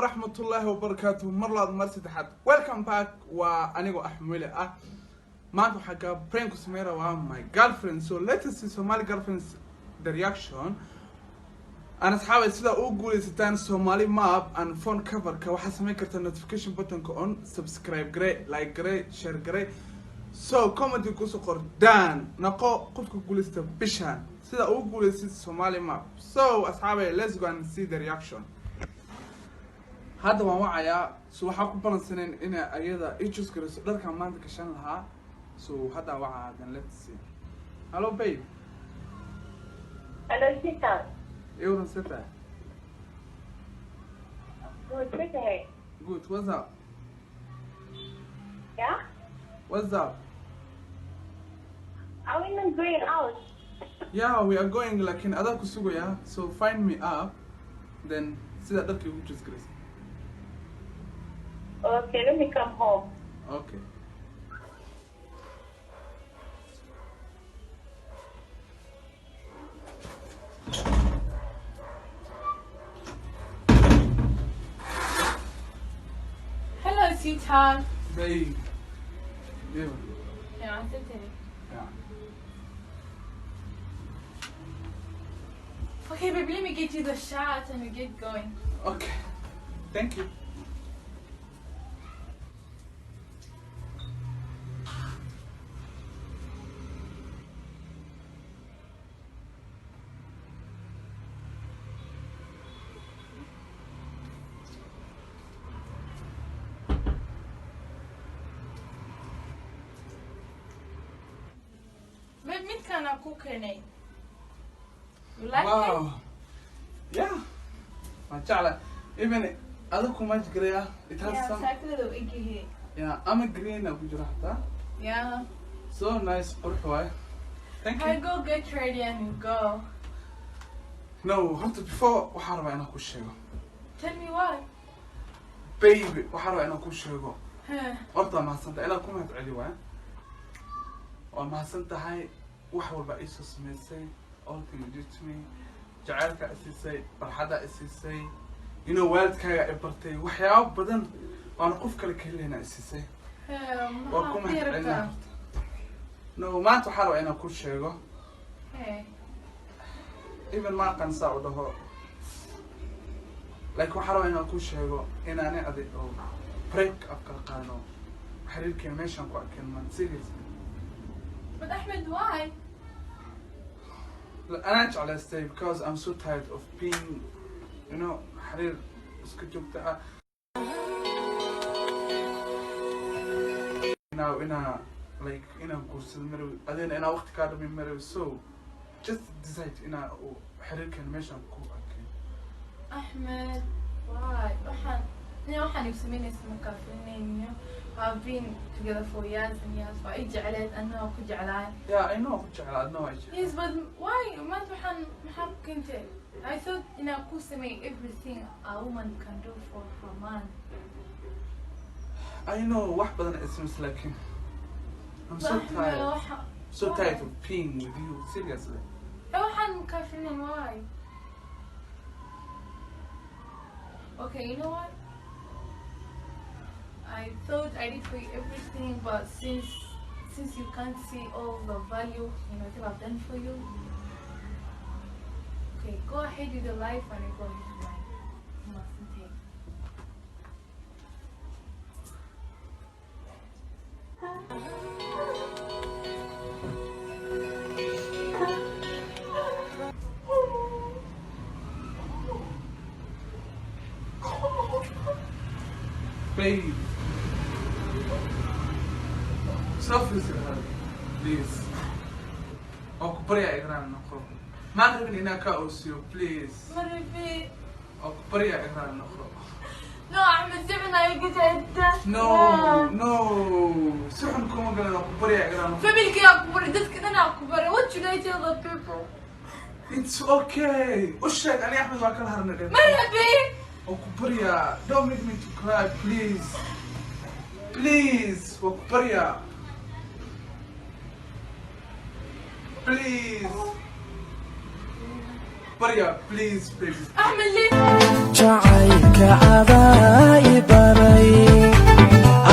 Waraxmatullaahi wabarakaatuh. Mar labaad, mar saddexaad, welcome back. Waa anigoo Axmele ah. Maanta waxaa gaa prank ku sameyn rabaa my girlfriend. So let us see Somali girlfriends, the reaction. Aan asxaabay, sidaa ugu guuleysataan Somali map and phone coverka, waxaad samayn kartaa notification buttonka on, subscribe garee, like garee, share garee, so comment kusoo qor dan noqo qofka guuleysta bishan sida ugu guuleysid Somali map. So asxaabay, let's go and see the reaction. Hadda waan wacayaa. So waxaa ku balansaneen inay ayada i choose garayso dharkaan maanta gashan lahaa. So hadda wacaa, then let's see. Hello, babe. Hello, sister. Iwaran, seta? Good, good. Good. What's up? Yeah? What's up? Are we not going out? Yeah, we are going, laakiin adaa ku sugaya. So find me up, then sida dharka igu choose garaysa. Okay, let me come home. Okay. Hello, sweetheart. Babe, yeah. Yeah, I'm sitting. Yeah. Okay, baby, let me get you the shot and we get going. Okay, thank you. Babe, midkaan aan ku keenay. You like Wow, yeah, waan jecla. Even adag kuma garaya. It it? has Yeah, some saakada u egyahay. Yeah, ama green ku jira xataa. Yeah. So nice, qurux waaye. Thank I you. Go get ready and we go. No, horta before waxaan rabaa inaan ku sheego. Tell me why. Baby, waxaan rabaa inaan ku sheego. Huh. Horta waa mahadsantahay, inaan ku mahad celi waay. Waa mahadsan tahay wax walba iisoo samaysay, all thing you did to me, jacaylka isiisay, farxadda isiisay, waalidkaaga i bartay, waxyaabo badan waana qof kale ka helaynaa isiisay. Waa ku Maxaa mahad celinaa. rabtaa? Horta no, maanta waxaa rabaa inaan ku sheego. Hey. Even ma aqaan saa u dhaho, like waxaa rabaa inaan ku sheego inaani adi oo break up kala qaadno xiriirkeena meeshaan ku arkeen, man, seriously. But Ahmed, why? Anaa jeclaystay because I'm so tired of being xiriir iska joogta ah now. Inaa like inaan guursado marawi, adina inaa waqti kaa dhami marawi. So just decide inaa uu xiriirkeena meeshaan ku arkeen. Ahmed, why? Waxaan nin waxaan igu samaynaysa markaa filinayno. We've been together for years and years. Waa i jecleed, anna waa ku jeclaay. Yeah, I know ku jeclaa, adna waa i jeclaa. Yes, but why? Maanta waxaan maxaa ku keentay? I thought inaan ku sameey everything a woman can do for her man. I know wax badan ismis, laakiin I'm so But Ahmed, tired, so why? tired of being with you, seriously. Eh, waxaan kaa filinayn, why? Okay, you know what? I thought I did for you everything, but since you can't see all the value in whatever I've done for you, okay, go ahead with your life and I go ahead with mine. Mustn't take. Babe, selfish, please, oo ku baryaa, igraan noqo. Maan rabin inaan kaa oosiyo, please. Marifi. Oo ku baryaa, igraan noqo. No, Ahmed, si xun ay iga jeedta. No, si xun kuma galan. Oo ku baryaa, igraan noqo. Familkii ku baray, dadka dhan aa ku baray. What should I tell the people? It's okay, u sheeg ani Axmed waa kala harnay dhe. Marifi. Oo ku baryaa, don't make me to cry, please, please. Waa ku baryaa, please. Barya, please, baby. Axmed, leave. Jacaylka adaa i baray,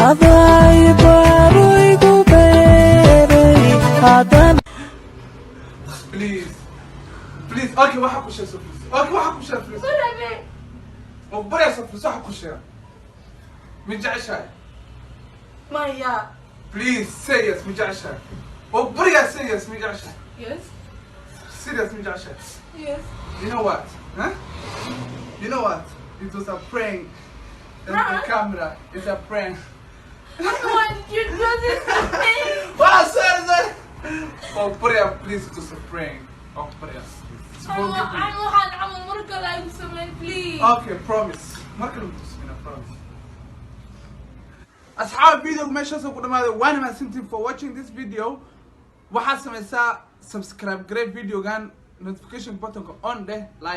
adaa i baro, igu beeray haddana. Please, please. Okay, waxa ku sheeg, soo please. Okay, waxa ku sheeg, please. Marabe. Oo barya, soo please, waxa ku sheeg. Ma jeceshahay? Maya. Please say yes. Ma jeceshahay? Oo barya, say yes. Ma jeceshahay? Yes. Serious, ma jeceshahay? Yes. You know what, huh? You know what? It was a prank. And the Prank? camera is a prank. Why did you do this to me? Waa, sorry, sorry. Oh, barya, please, it was a prank. Oh, barya, please. Forgive me. Axmed, waxaan camal mar kale igu sameyn, please. Okay, promise. Mar kale ma tusmina, promise. Asxaab, video meeshaas ku dhamaaday. Waana mahadsantiin for watching this video. Waxaad samaysaa subscribe garee videogan, notification buttonka on dheh, like.